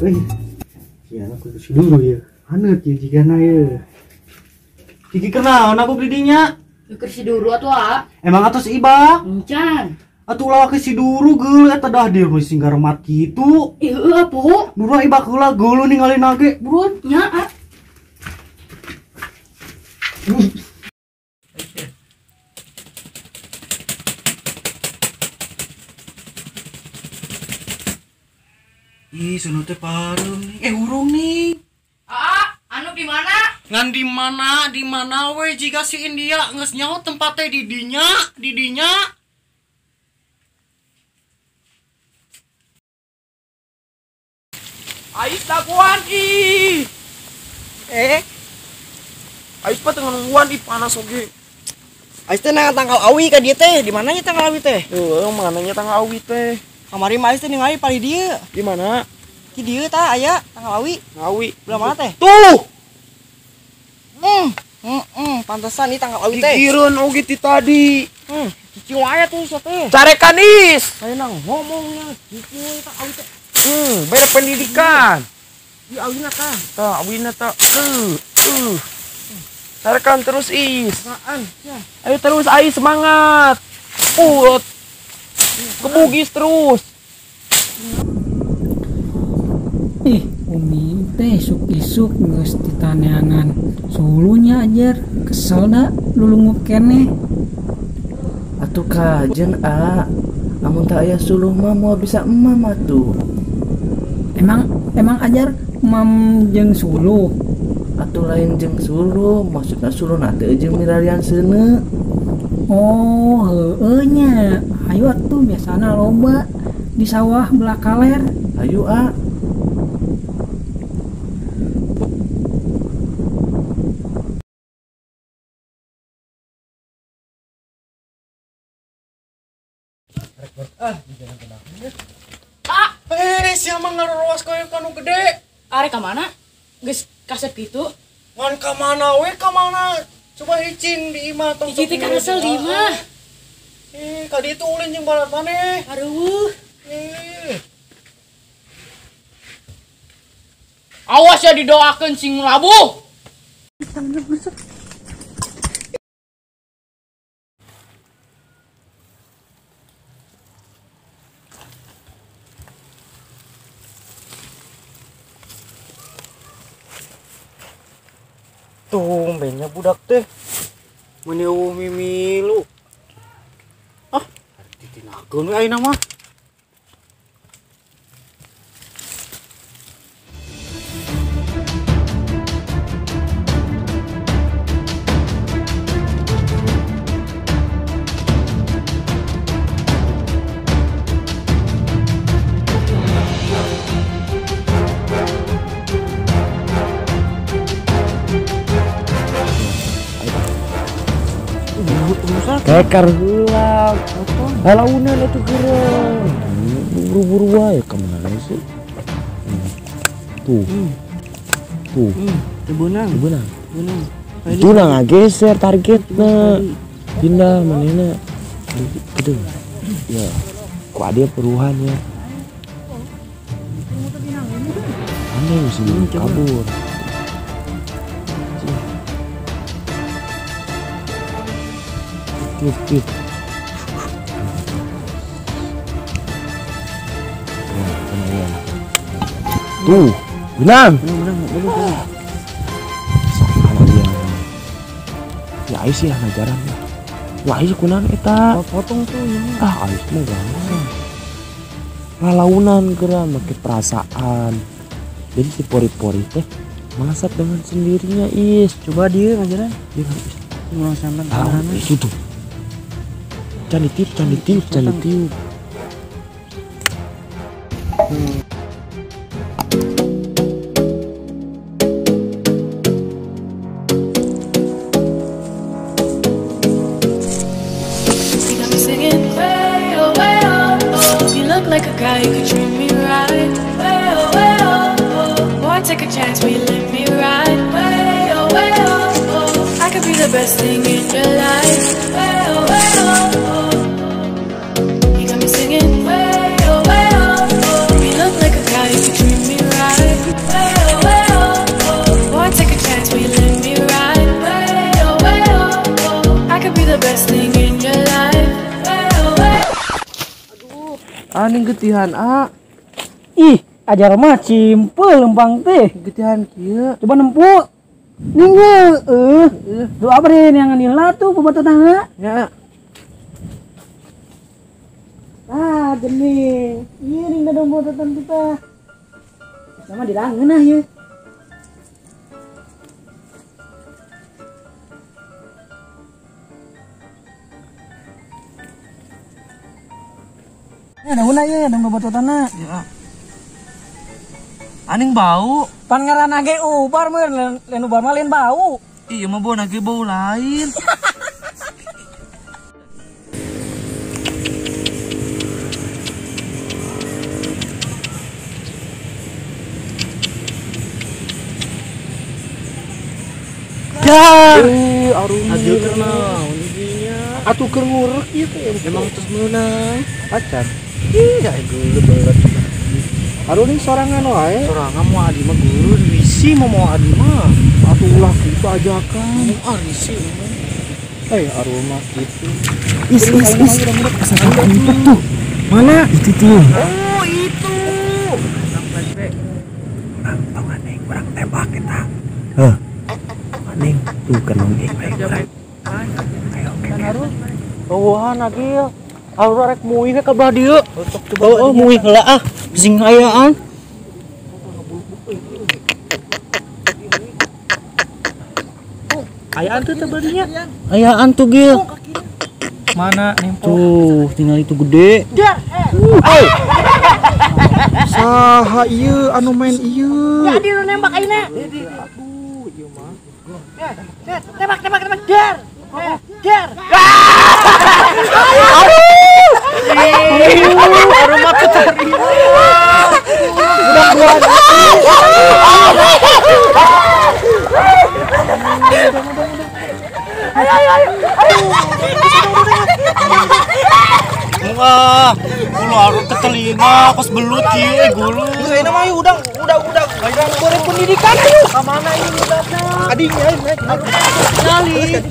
euy. Sia aku si dulu ya. Haneut ieu jigana ye. Kiki kenaon aku di dinya? Keur si duru atuh ah. Emang atos ibak? Encan. Atuh ulah ke si duru geuleuh eta dah dia mah sing garemat kitu. Ih heueuh pu. Buruan ibak heula geuleuh ningali nage, buruan. Nya ah. Ih, sunu teh pareum nih. Hurung nih. Ah, anu di mana? Ngan di mana? Di mana we jiga si India geus nyaho tempat teh di dinya, di dinya. Ais daguan ih. Ais mah teu nungguan ih panas oge. Ais teh nang tangkal awi ka dieu teh. Di mananya tangkal awi teh? Heueuh, mananya tangkal awi teh? Kamari mah Ais teh ningali palih dieu. Di mana? Ki dieu tah aya tangkal awi. Awi. Belah mana teh? Tuh. Pantesan nih tangkal awi teh. Gigireun oge ti tadi. Cicing wae tuh sia teh. Carekan is. Saya nang ngomongnya cicing wae tah awi teh. Beda pendidikan. Di awina tah. Tah awina tah. Carekan terus is. Apaan? Ya. Ayo terus Ais semangat. Kebugis terus. Ih, Umi teh isuk-isuk geus ditaneangan sulunya ajar kesel da lulungup keneh. Atuh kajen a, amun teu aya suluh mah moal bisa emam atuh. Emang ajar mam jeung suluh. Atuh lain jeung suluh, maksudna suluh na teu jeung milarian seuneu. Oh, heueuh nya. Ayo atuh biasana loba di sawah belah kaler. Ayo a. Ah, siapa ngarowas koyo kanu gede? Arek ka mana? Geus kasep kitu. Ngan ka mana we ka mana? Coba hicing di imah tong. Hiji teh kesel di imah. Ka ditu ulin jeung balat maneh. Aduh. Awas ya didoakeun sing labuh. Tumbennya budak teh meuni eueuh mimilu. Ah, ditinakeun we ayeuna mah. Kekar heula. Lalaunan atuh geureuh. Buru-buru wae ka mana sih? Tuh. Tuh. Teu beunang. Teu beunang. Beunang. Itu lah ngageser targetna. Pindah manehna. Gitu. Ya. Ku ade peruhan ya. Aneh sih kabur. Tiup. Tuh, benang. Benang. Sama dia. Ya Ais ya ngajaran. Wah, Ais kunaon eta? Potong tuh ini. Ah, Ais mah gampang. Lalaunan geura make perasaan. Jadi si pori-pori teh masak dengan sendirinya, Is. Coba dia ngajaran. Dia kan Is. Ngulang sampean. Itu tuh. Can ditiup, can ditiup, can ditiup. Like a guy who could treat me right. Way oh, way oh, oh. Boy, take a chance, will you let me ride? Way oh, way oh, oh. I could be the best thing in your life. Way oh, way oh, oh. You got me singing. Way oh, way oh, oh. You look like a guy who could treat me right. Aning getihan a. Ih, ajar mah cimpel lempang teh. Getihan kieu. Coba nempu. Ninggal, doa beri yang nila tuh pebatutan. Ya. Ah, gini. Iya nih dong pebatutan kita. Sama dilangeun ah ya. Ya, daun aja, daun pebatutan. Ya. Aning bau. Pan ngaranna ge ubar meureun, lain ubar mah lain bau. Iya mah bau ge bau lain. Ya, arung. Agil keur naon ieu? Atuh keur ngurek ieu teh. Emang terus meunang. Pacar. Ih, geuleuh belet. Aruning sorangan wae. Sorangan mau adi mah geuleuh risi mau mau adi mah. Atuh ulah kitu ajakan. Mau risi. Eh, arul mah kitu. Is is is. Asa tuh. Mana? Itu tuh. Oh, itu. Urang tong aneh, urang tembak eta. Heuh. Aneh tuh kan nonggeng bae urang. Ayo keke. Eueuhan Agil. Arul rek muih ka belah dieu. Oh, muih heula ah. Sing ayaan. Ayaan tuh teh badinya. Ayaan tuh Gil. Mana nempo? Tuh, tinggal itu gede. Oh. Saha ieu anu main ieu? Jadi nu nembak ayeuna. Aduh, ieu mah. Tembak tembak tembak dar. Dar. Aduh. Aduh, mah ketarik. Udah Ayo ayo ayo. Wah, gulu arut ke telinga, kos belut kieu gulu. Geus ayeuna mah udah boleh pendidikan ayo. Ka mana ieu budakna? Ading ayo naik. Kali.